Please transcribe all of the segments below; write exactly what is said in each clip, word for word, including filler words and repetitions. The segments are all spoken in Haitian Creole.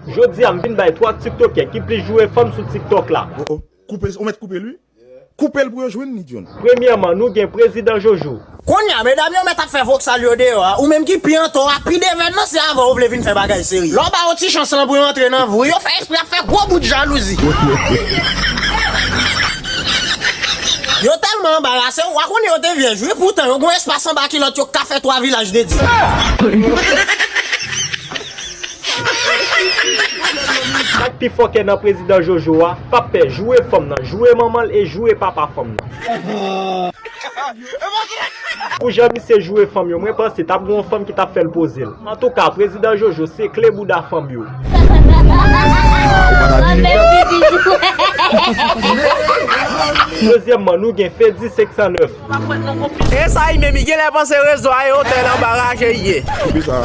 Jodi a, m vin bay twa tiktokè ki plis joure fanm sou TikTok la. Oh, oh. Koupe l, ou mèt koupe l, wi. Koupe l pou yo jwenn li, John. Premyèman, nou gen Prezidan Jojo. Kounye a, medam yo mèt ap fè voksal yo deyò a. Ou menm ki pi antò a, pi devèn nan, se avè w vle vin fè bagay serye. Lè w ba yo ti chans lan pou yo antre nan vi w, yo fè espre ap fè gwo bout jalouzi. Yo tèlman anbarase, w a konnen yo te vyèj, wi, poutan yo gon espas anba kilòt yo k ka fè twa vilaj de di. Sa k pi fòkè nan Prezidan Jojo a, p ap pè joure fanm nan, joure manman l e joure papa fanm nan. Pou jan misye joure fanm yo, mwen panse t ap gen yon fanm ki t ap fè l poze l. Antouka, Prezidan Jojo se kle bouda fanm yo. Dezyèmman, nou gen Fedi senk san nèf. E sa, li menm, li genlè panse rezo a e otèl anba raje li ye. Koupe sa.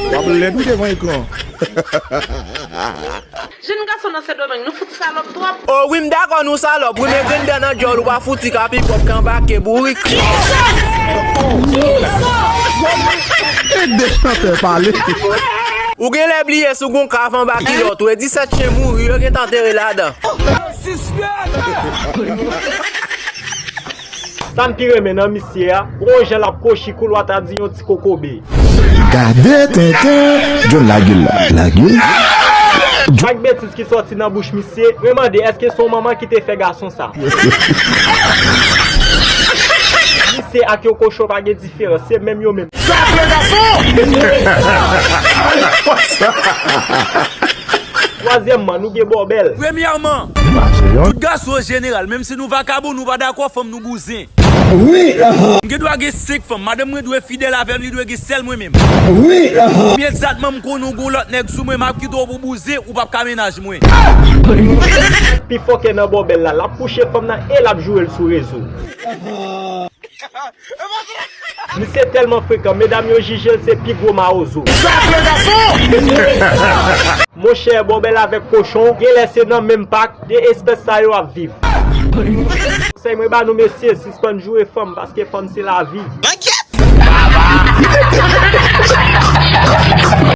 W ap lèd wi devan ekran. Jenn gason nan Sendomeng, nou fout salòp twòp. O wi, m dakò nou salòp. Wi, men grenn dan nan djòl ou pa fouti ka pi pwòp ke anbake bourik. Ede chantè pale. Ou genlè bliye si w gon kav anba kilòt ou, e disèt chen mouri, yo gentan antere ladan. Sa m pi renmen nan misye a, gon jan l ap kwochi kou l w a ta di yon ti kokobe. Gade tenten, John lage l la, lage l. Chak betiz ki sòti nan bouch misye, mwen mande èske se yon manman ki te fè gason sa. Misye ak yon kochon pa gen diferans, se menm yo menm. Twazyèmman, nou gen Bòbèl. Premyèman, tout gason an jeneral, menm si nou vakabon, nou pa dakò, fanm nou bouzen. M gen dwa gen senk fanm, madanm mwen dwe fidèl avè m, li dwe gen sèl mwen menm. M egzakteman m konnen w gon lòt nèg sou mwen, m ap kite w pou bouzen, ou p ap ka mennaj mwen. Pi fòkè nan Bòbèl la, l ap kouche fanm nan e l ap joure l sou rezo. Misye tèlman frekan, medam yo jije l se pi gwo mawozo. Monchè, Bòbèl avèk kochon, genlè se nan menm pak, de espès sa yo ap viv. Konsèy mwen ba nou mesye, sispann joure fanm, paske fanm se lavi.